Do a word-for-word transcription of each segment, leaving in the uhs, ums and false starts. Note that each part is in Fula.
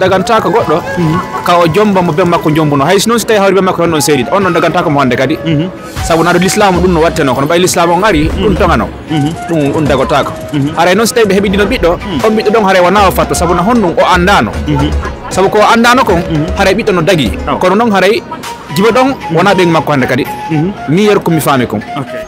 Dagantaako goɗɗo ka o jomba mo ben makko jombuno. Hay si noon si tawi hawri ben makko on ɗon seedi, on ɗon dagantaako mo hannde kadi. Sabu naɗo lislaamu ɗum no watteno, kono ɓay lislaamu on ari, ɗum toŋano. Ɗum, ɗum dagotaako. Haray noon si tawi ɓe heɓi dino ɓiɗɗo, on ɓiɗɗo ɗon haray wonaa o fatto, sabu na honɗum o anndaano. Sabu ko o anndaano kon, haray ɓiɗɗo no dagi. Kono noon haray jiba ɗon wonaa ɓen makko hannde kadi. Min yerkum mi faami kon.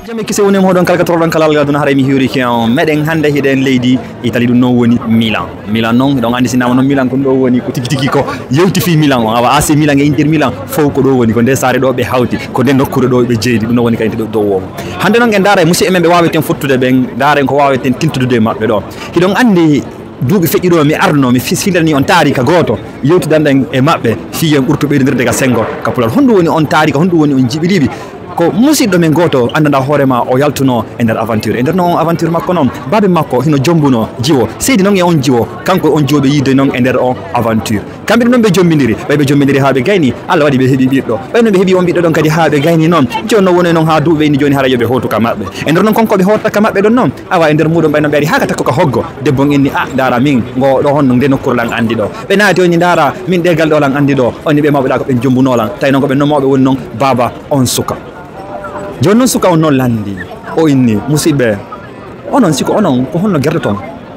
Jami kise woni mo ɗon kala ka toroɗon kala alga aduna, haray mi hiwriki on. Meɗen hannde hiɗen leydi Italie, ɗum noon woni Milan. Milan noon, hiɗon anndi si nama noon Milan ko ɗum ɗo woni ko tigi tigi ko yewti fii Milan on. Awa A C Milan e Inter Milan fof ko ɗo woni, ko nde saare ɗo ɓe hawti, ko nde nokkuure ɗo ɓe jeydi, ɗum noon woni kadi ɗo dow o. Hannde noon en ndaara e musidɓe men ɓe waaweten fottude ɓen, ndaaren ko waaweten tintodude e maɓɓe ɗo. Hiɗon anndi duuɓi feƴƴi ɗo mi arno, mi fis-, findani on taarika gooto, yewtidanɗen e maɓɓe fii en ɓurtu ɓeydodirde ka senngo ka pular. Honɗum woni on taarika, honɗum woni on jiɓiliɓi? Ko musiɗɗo men gooto anndanɗaa hoore maa, o yaltunoo e nder aventure. E nder noon on aventure makko noon, baabe makko hino jommbunoo jiwo. Seydi noon e on jiwo, kanko e on jiwo ɓe yiidoy noon e nder on aventure. Kamɓe noon ɓe jommbindiri, ɓay ɓe jommbindiri haa ɓe gayni, Allah waɗi ɓe heɓi ɓiɗɗo. Ɓay noon ɓe heɓi on ɓiɗɗo ɗon kadi haa ɓe gayni noon, jooni noon woni noon haa duuɓi ɓe inni jooni hara yo ɓe hootu ka maɓɓe. E nder noon kon ko ɓe hootta ka maɓɓe ɗon noon, awa e nder muuɗum ɓay noon ɓe ari haa ka takko ka hoggo. Debbo on inni, "Ah, ndaara min, ngo ɗo honno nde nokkuure lan anndi ɗo." Ɓe naati, o inni, "Ndaara min, ɗe gal ɗo lan anndi ɗo." O inni, "Ɓe mawɓe ɗa ko ɓen jommbunoo lan." Tawi noon ko ɓen no mawɓe woni noon baaba on suka. Jooni noon suka on noon lanndii. O inni, "Musiɗɓe, onon siko onon ko honno gertoton?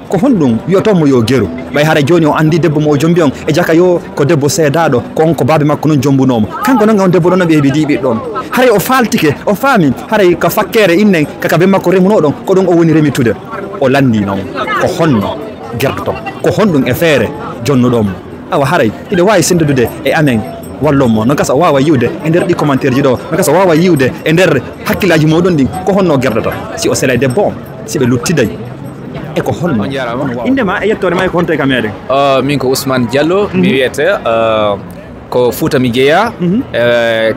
Ko honɗum wi'oton mo yo geru? Ɓay hara jooni o anndi debbo mo o jombi on e jaka yo ko debbo seedaaɗo, ko on ko baabe makko noon jombunoo mo. Kanko noon e on debbo ɗon no ɓe heɓi dii ɓiɗɗo on. Haray o faaltike, o faami, haray ka fakkeere innen, ka ka ben makko remunoo ɗon, ko ɗon o woni remitude." O lanndii noon, "Ko honno gertoton? Ko honɗum e feere jonnuɗon mo?" Awa haray hiɗo waawi senndude e amen, wallon mo. No gasa o waawa yi'ude e nder ɗi commentaire ji ɗo, no gasa o waawa yi'ude e nder hakkillaaji mooɗon ɗin, ko honno gerdata si o selay debbo on, si ɓe luttiday, e ko honno? On jaaraama. Innde maa e yettoore maa e ko honto e ka meɗen? Ah, min ko Ousmane Diallo, mi wiyete, ah, ko Fuuta mi jeyaa. Eh,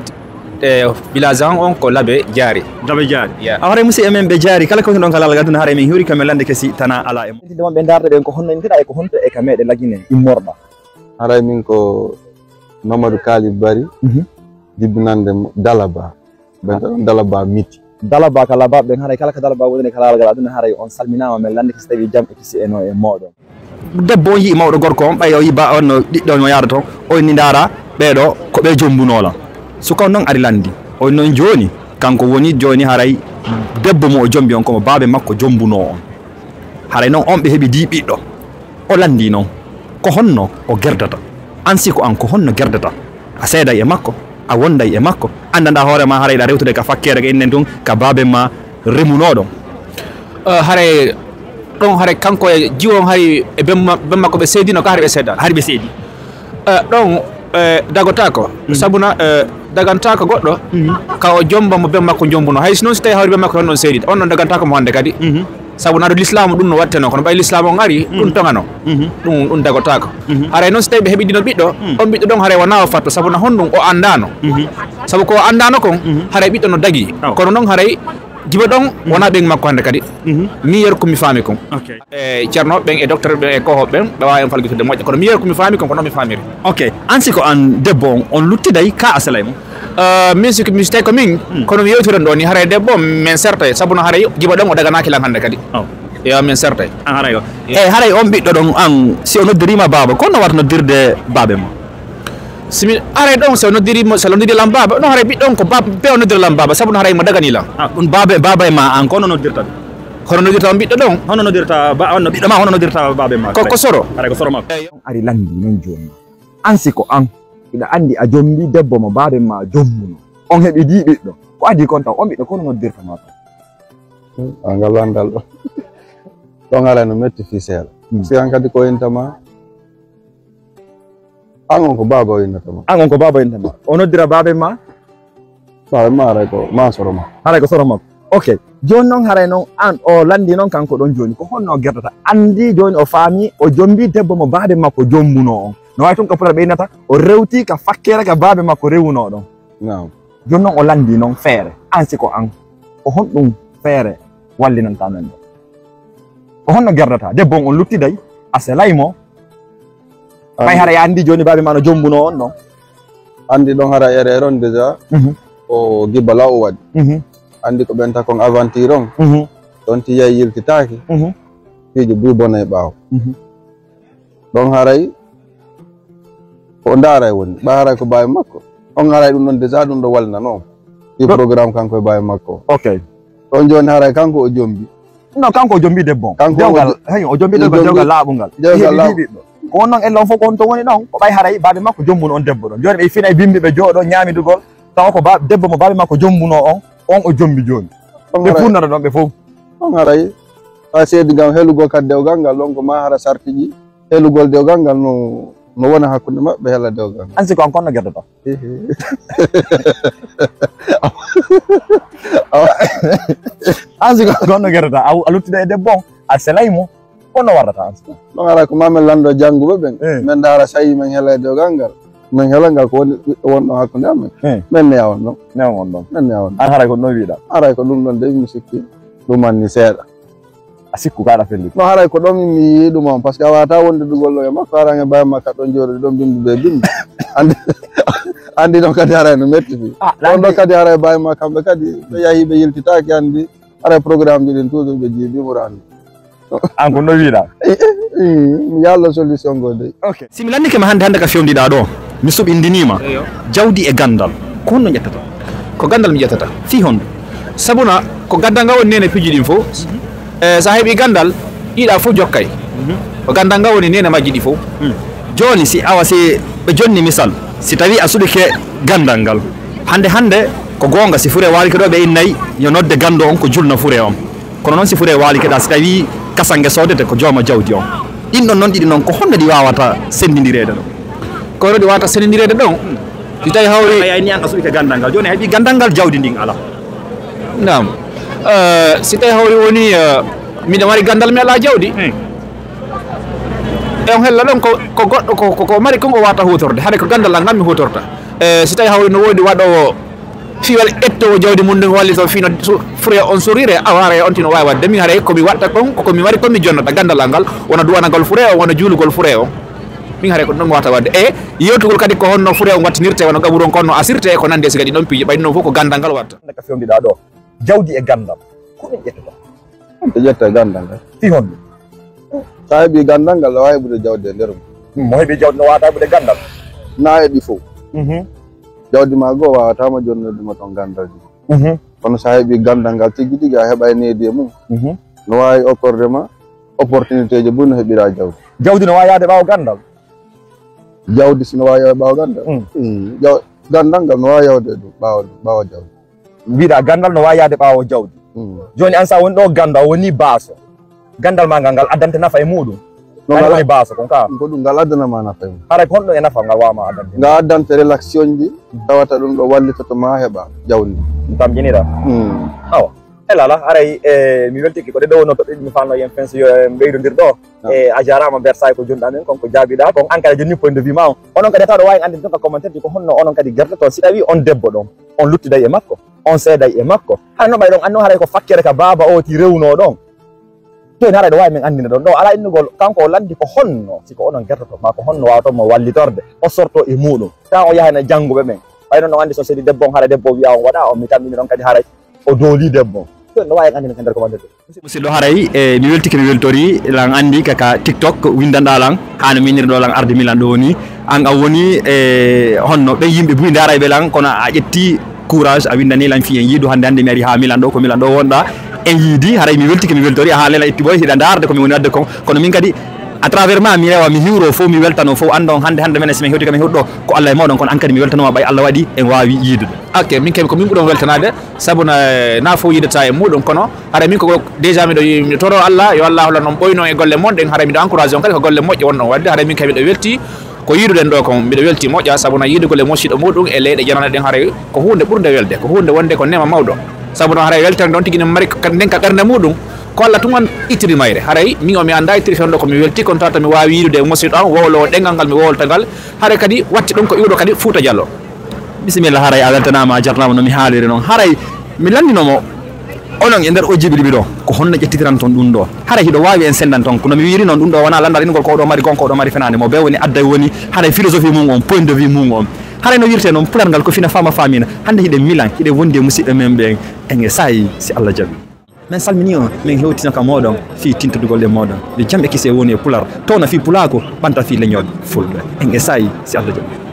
e village an on ko Labe Jaari. Labe Jaari. Yeah. A hoore musidɓe men ɓe Jaari, kala ko woni ɗon ka laal gaduna, haray min hiwri ka men lande kesi tana ala e mo. Ɓe ndaarde ɓen ko honno intiɗa e ko honto e ka meɗen lagine immorɗa? Haray min ko Mamadou Kalib Bari, jibbinande mo Dalaba. Ɓen tan Dalaba miti. Dalaba ka Laba ɓen, haray kala ka Dalaba woni ka laal gaduna, haray on salminaama men lande kesi tawi jam e kisi e no e mooɗon. Debbo on yi'i mawɗo gorko on, ɓay o yi'i ba on no ɓiɗɗo on o yaada ton, o inni, "Ndaara, ɓee ɗo ko ɓe jombunoo lan." Suka on non ari landi. O inni, "Noon jooni, kanko woni jooni haray debbo mo o jombi on, ko mo baabe makko jombunoo on. Haray noon on ɓe heɓi dii ɓiɗɗo." O landi noon, "Ko honno o gerdata? An siko an, ko honno gerdata? A seeday e makko, a wonday e makko, anndanɗaa hoore maa, haray ɗa rewtude ka fakkeere ka innen tun, ka baabe maa remunoo ɗon." Eh, haray ɗon, haray kanko e jiwo on, hari e ben ma-, ben makko ɓe seedino ka, hari ɓe seedaano. Hari ɓe seedi. Eh, ɗon, eh, dagotaako. Sabu na, eh, dagantaako goɗɗo ka o jomba mo ben makko jombuno. Hay si noon si tawi hawri ben makko on ɗon seedi, on ɗon dagantaako mo hannde kadi. Sabu naɗo lislaamu ɗum no watteno, kono ɓay lislaamu on ari, ɗum toŋano. Ɗum, ɗum dagotaako. Haray noon si tawi ɓe heɓi dino ɓiɗɗo, on ɓiɗɗo ɗon haray wonaa o fatto, sabu na honɗum o anndaano. Sabu ko o anndaano kon, haray ɓiɗɗo no dagi. Kono noon haray jiba ɗon wonaa ɓen makko hannde kadi. Min yeru ko mi faami kon. E Ceerno ɓen e docteur ɓen e koho ɓen, ɓe waawi en falgitude moƴƴa. Kono mi yeru ko mi faami kon, ko noon mi faamiri. Ok. An siko an debbo on, on luttiday ka a selay mo? Eh, min siki mi sitay ko min, kono mi yewtiran ɗo ni, haray debbo, min sertay, sabu no haray jiba ɗon o daganaaki lan hannde kadi. Yo, min sertay. An haray o. E haray on ɓiɗɗo ɗon, an, si o noddirima baaba, ko no wata noddirde baabe ma? Si mi haray ɗon, si o noddiri mo, si o noddiri lan baaba, no haray ɓiɗɗo on ko baaba, pe o noddira lan baaba, sabu no haray mo dagani lan. Ah, ɗum baabe, baaba e ma an, ko no noddirta ɗum? Hono noddirta on ɓiɗɗo ɗon? Hono noddirta ba-, on no ɓiɗɗo ma, hono noddirta baabe ma? Ko, ko soro. Haray ko soro makko. On ari landi non jooni. An siko an. Hiɗa anndi a jombi debbo mo baaben ma jombuno. On heɓi dii ɓiɗɗo. Ko adii kon taw on ɓiɗɗo kono noddirta ma taw? Hmm, a ngal landal ɗo. Ɗon haray no metti fii seeɗa. Hmm. Si an kadi ko inta ma, an on ko baaba o innata ma. An on ko baaba o innata ma. O noddira baaben ma? Baaben ma haray ko ma soro ma. Haray ko soro makko. Ok. Jooni noon haray noon an o landi noon kanko ɗon jooni. Ko honno o gerdata? Anndi jooni o faami o jombi debbo mo baaben makko jombunoo on. No waawi tun ka pular ɓe innata, o rewti ka fakkere ka baabe makko rewunoo ɗon. Naam. Jooni noon o lanndii noon feere. An si ko an, ko honɗum feere wallinanta men ɗo? Ko honno gerdata? Debbo on, on luttiday, a selay mo. Ɓay hara ya anndi jooni baabe ma no jombunoo on ɗon. Anndi ɗon hara erreur on déjà, mhm, o gibala o waɗi. Mhm. Anndi ko ɓen takon aventure on, mhm, ɗon ti yahi yiltitaaki, mhm, piiji buy bonay ɓaawo. Mhm. Ɗon haray O ndaara e woni, ɓay haray ko baawi makko. On haray ɗum ɗon déjà ɗum ɗo wallinano on. Ɗi Ɗo- programme kanko e baawi makko. Ok. On jooni haray kanko o jombi. Non, kanko o jombi debbo on. Kanko o Dewgal, jo- hey, o jombi o debbo jombi dewgal laaɓungal. Dewgal Heɓi laaɓ- ɗiɗi ɓiɓɓe. Ko on non ella on fof ko on to woni ɗon. Ko ɓay haray baabi makko jombuno on debbo ɗon. Jooni ɓe fina e bimbi ɓe jooɗo ñaamidugol. Tawa ko ba-, debbo mo baabi makko jombuno on, on o jombi jooni. On Ɓe haray- funnata ɗon ɓe fof. On haray. A seedi ngam helugol kadi dewgal ngal ɗon ko ma hara sartiji. Helugol dewgal ngal no, no wona hakkunde maɓɓe hela dewgal ngal. An si ko an konno gertoto. Ehe. An si ko an konno gertoto. A, a luttude e debbo on. A selay mo. Kono warrata an si ko. Ɗon haray ko ma men lanndo jannguɓe ɓen. Eh. Men ndaara sayi men hela e dewgal ngal. Men hela ngal ko woni ɓiɗɗo wonɗo hakkunde amen. Eh. Men neya on ɗon. Neya on ɗon. Men neya on ɗon. An haray ko ɗum ɗon wiɗa. Haray ko ɗum ɗon de mi sikki. Ɗum anni seeɗa. A sikku ka aɗa felli. No haray ko ɗon mi yi'i ɗum on, parce que a waata wonde dugol ɗo e makko, haray e baawi makka ɗon jooɗo ɗon binndude e binndi. Anndi, anndi ɗon kadi haray no metti fi. Ah, On ɗon lanndi- kadi haray baawi makka kamɓe kadi, ɓe yahi ɓe yiltitaaki anndi, haray programme ji ɗin toujours ɓe jiibi mo anndi. An ko no wiɗa? Eh, eh, eh, mi yallo solution go dey. Ok. Si mi lanndike ma hannde, hannde ka fewndiɗaa ɗo, mi suɓindinii ma. Eyo. Jawdi e ganndal, ko honno ƴettata? Ko ganndal mi ƴettata. Fii honɗum? Sabuna ko ganndal ngal woni neene piiji ɗin fof. Eh, so a heɓii ganndal, ɗiɗa fof jokkay. Ko ganndal ngal woni neene majji ɗi fof. Jooni si awa si ɓe jonni misal, si tawii a suɓike ganndal ngal. Hannde hannde ko goonga si fure waalike ɗo ɓe innay yo nodde ganndo on ko julna fure on. Kono noon si fure waalike ɗa, si tawii kasange soodete ko jooma jawdi on. Ɗin ɗon noon ɗiɗi noon ko honno ɗi waawata senndindireede ɗon? Ko honno ɗi waawata senndindireede ɗon? Si tawii hawri a yayni an a suɓike ganndal ngal, jooni a heɓii ganndal ngal jawdi ndin alaa. Naam. Eh, si tawii hawri woni, eh, miɗo mari ganndal mi alaa jawdi. Hmm. E on hella ɗon ko, ko goɗɗo ko, ko, ko mari kon o waawata huutorde. Haray ko ganndal an ngal mi huutorta. Eh, si tawii hawri no woodi waɗoowo fiwal ƴettoowo jawdi mum ndin wallitoo fii no su-, fure on surrire, awa haray on tino waawi waɗde. Min haray ko mi waɗta kon, ko, ko mi mari kon mi jonnata ganndal an ngal, wona duwanagol fure on, wona juulugol fure on. Min haray ko ɗum ɗon mi waawata waɗde. E yewtugol kadi ko honno fure on wattinirte, wona gaburu on ko honno asirte, e ko nanndi e siga ɗin ɗon piiji, ɓay ɗum ɗon fof ko ganndal ngal waɗta. Hannde ka fewndiɗaa ɗo, jawdi e ganndal, ko ɗum ƴettata? Ɓe ƴetta e ganndal ngal. Fii honɗum? So a heɓii ganndal ngal, a waawi heɓude jawdi e nder mum. Mo heɓii jawdi no waawata heɓude ganndal? Na heɓi fof. Mhm. Jawdi ma goo waawata ma jonnude ma ton ganndal ji. Mhm. Kono so a heɓii ganndal ngal tigi tigi, a heɓay needi e mum. Mhm. No waawi okkorde ma opportunité ji buy no heɓiraa jawdi. Jawdi no waawi yahde ɓaawo ganndal? Jawdi si no waawi yahde ɓaawo ganndal? Mm. Mm. Jaw-, ganndal ngal no waawi yahde ɗum ɓaawo, ɓaawo jawdi. Mbiɗa ganndal no waawi yahde ɓaawo jawdi. Mm. Jooni an so a woni ɗo ganndo, a woni baaso. Ganndal ma ngal, ngal addante nafa e muɗum. No An ngal woni baaso kon ka. Ko ɗum ngal addana ma nafa e mum. Haray ko honɗum e nafa ngal waawa ma addante? Ngal addante relaxation ji, tawata ɗum ɗo wallitoto ma heɓa jawdi. Ɗum tamƴinira. Mm. Awa. E lala, haray, e, mi weltike ko ɗe ɗo wonno toɓɓe mi fanno yen fens yo en ɓeydondir ɗo. Ah. E, a jarama Bersay ko jonɗa men kon ko jaabiɗa kon. An kadi jonni point de vue ma on. Onon kadi tawa ɗo wawi anndinde ton ka commentaire ji ko honno onon kadi gertoto si tawi on debbo ɗon, on luttiday e makko, on seeday e makko. Hara no ɓay ɗon anno haray ko fakkere ka baaba o ti rewno ɗon. Toon haray ɗo wawi men anndinde ɗon. Ɗo ala innugol kanko o lanndi ko honno, si ko onon gertoto ma ko honno wawata mo wallitorde, o sorto e muɗum. Tawa o yaha e jannguɓe ɓen. Ɓay non on anndi so seedi debbo on haray debbo o wiya on waɗa on mi tamƴini ɗon kadi haray. O dooli debbo. Ɗum no waawi anndinde kadi nder ko wallete. Musidɗo, haray, e, mi weltike, mi weltori, lan anndi ka, ka TikTok, winndanɗaa lan, haa no miinirɗo lan arde Milan ɗo woni. An a woni, e, honno ɓen yimɓe buy ndaarayɓe lan, kono a ƴetti courage, a winndani lan fii en yiidu hannde, hannde mi ari haa Milan ɗo, ko Milan ɗo wonɗaa. En yiidi, haray mi weltike, mi weltori, a haala lan ƴetti boy, hiɗa ndaarde ko mi woni waɗde kon. Kono min kadi, à travers ma, mi rewa, mi hiwro fof, mi weltano fof, anndon hannde, hannde menen si min hewti kam e huɗɗo, ko Allah e mawɗon, kono an kadi mi weltanoma ɓay Allah waɗi en waawi yiidude. Ok, min kadi ko min ɓuron weltanaade, sabu na, na fof yiidata e muɗum, kono haray min ko déjà miɗo, miɗo toro Allah, yo Allah holan on ɓoyno e golle mon ɗen, haray miɗo encouragé on kadi ko golle moƴƴe wonɗon waɗde, haray min kadi miɗo welti ko yiiduɗen ɗo kon, miɗo welti moƴƴa, sabu na yiidugol e musiɗɗo muɗum e leyɗe janane ɗen haray ko huunde ɓurde welde, ko huunde wonde ko neema mawɗo, sabu na haray weltere ɗon tigi ne mari ko, nden ka ɓernde muɗum, ko Allah tun on ittiri mayre, haray min o mi annda ittiri fewndo ko mi welti, kono tawata mi waawi yiidude e musiɗɗo am, wowlowo ɗengal ngal mi wowlta ngal, haray kadi watti ɗum ko iwɗo kadi Fuuta Jallo. Bisimilla, haray a weltanaama, a jarnaama no mi haaliri noon. Haray mi lanndino mo, onon e nder o jiɓi ɗiɓi ɗo, ko honno ƴettitiranton ɗum ɗo? Haray hiɗo waawi en senndan toon. Kono mi wiiri noon, ɗum ɗo wonaa lanndal innugol ko oɗo mari goonga, ko oɗo mari fenaande. Mo bee woni adda woni, haray philosophie mum on, point de vue mum on. Haray no wiirtee noon, pular ngal ko fina faama faamina. Hannde hiɗen Milan, hiɗen wondi e musiɓɓe men ɓen. En e saayi, si Allah jaɓi. Min salmini on, min hewtina ka mooɗon fii tintudugol e mooɗon. Nde jam e kise woni e Pular, towna fii Pulaaku, ɓanta fii leñol Fulɓe. En e saa'i, si Allah jaɓi.